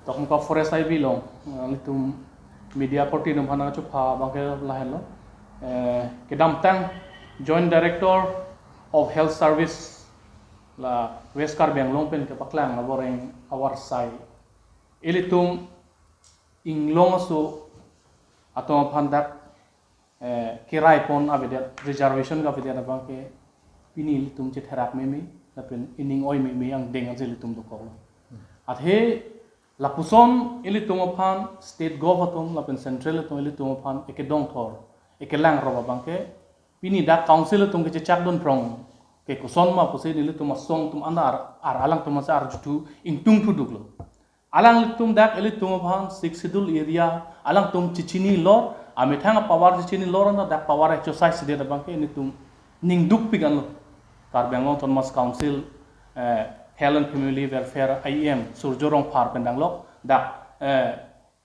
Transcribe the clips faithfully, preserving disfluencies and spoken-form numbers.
Tokmuka Forest I B along, eh, ilitum media party atum aphan nangchupha abangke lahenlo. Eh, kedamtang Joint Director of Health Service la West Karbi Anglong pen kepaklang aboreng awarsai. Ilitum inglong aso atum aphan dak, eh, kerai pon avedet, reservation kavedet abangke pini ilitum chetherak meme, lapen ining oi meme angdeng aje ilitum dokoklo. Athe lapuson ilitum aphan state gov atum lapen central atum ilitum aphan ekedongthor, ekelang rop abangke pini dak council atum kechechak dunphrong ke koson ma pusi nelitum asong atum an ar, ar alangtum asa arjuthu ingtungthu duklo. Alanglitum dak ilitum aphan Sixth Schedule area alangtum chechinilor, amethang apower chechinilor, anta dak power exercise det abangke nelitum ning dukpik anlo. Karbi Anglong Autonomous Council, eh, Health and Family Welfare I E M Surjya Rongphar pen danglok, dak, eh,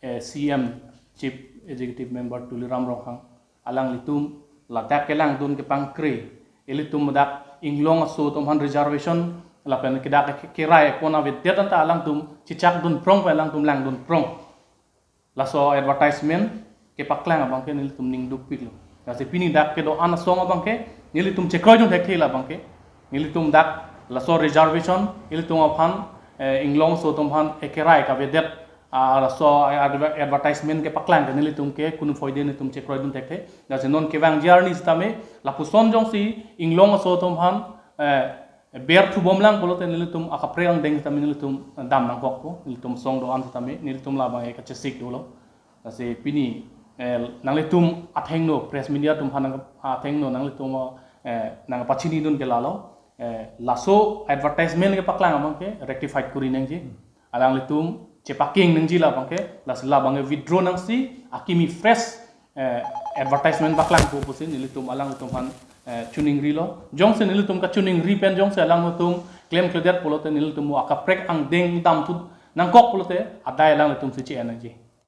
eh, C M Chief Executive Member Tuliram Ronghang alanglitum ladak kelangdun kepangkre, ilitum dak inglong aso atum aphan reservation lapen kedak ke-, kerai pon avedet anta alangtum chechak dunphrong pen alangtum langdunphrong. Laso advertisement kepaklang abangke nelitum ning dukpiklo. Lasi pini dak kedo-an asong abangke nelitum chekroidun thekthe la abangke. Nelitum dak laso reservation ilitum aphan, eh, inglong aso atum aphan ekerai kavedet, ah, laso adver-, advertisement kepaklang ke nelitum ke kunu phoide nelitum chekroidun thekthe. Lasi non kevangji arni sitame lapuson jongsi inglong aso atum aphan, eh, ber thubomlang pulote nelitum akaprek angdeng sitame nelitum dam nangkokpo, nelitum asong do-an sitame nelitum labang kachesik dolo. Lasi pini, eh, nanglitum athengno, press media atum aphan nang athengno nanglitum, eh, nangpachinidun ke lalo, eh, laso advertisement kepaklang abangke rectified kuri nangji. Alanglitum chepaking nangji la abangke, lasi la abangke withdraw nangsi akimi fresh, eh, advertisement paklangpo pusi nelitum alanglitum aphan, eh, choningrilo. Jongsi nelitum kachoningri pen jongsi alanglitum klemkledet pulote nelitum akaprek angdeng damthu nangkok pulote adai alanglitum si che-en nangji.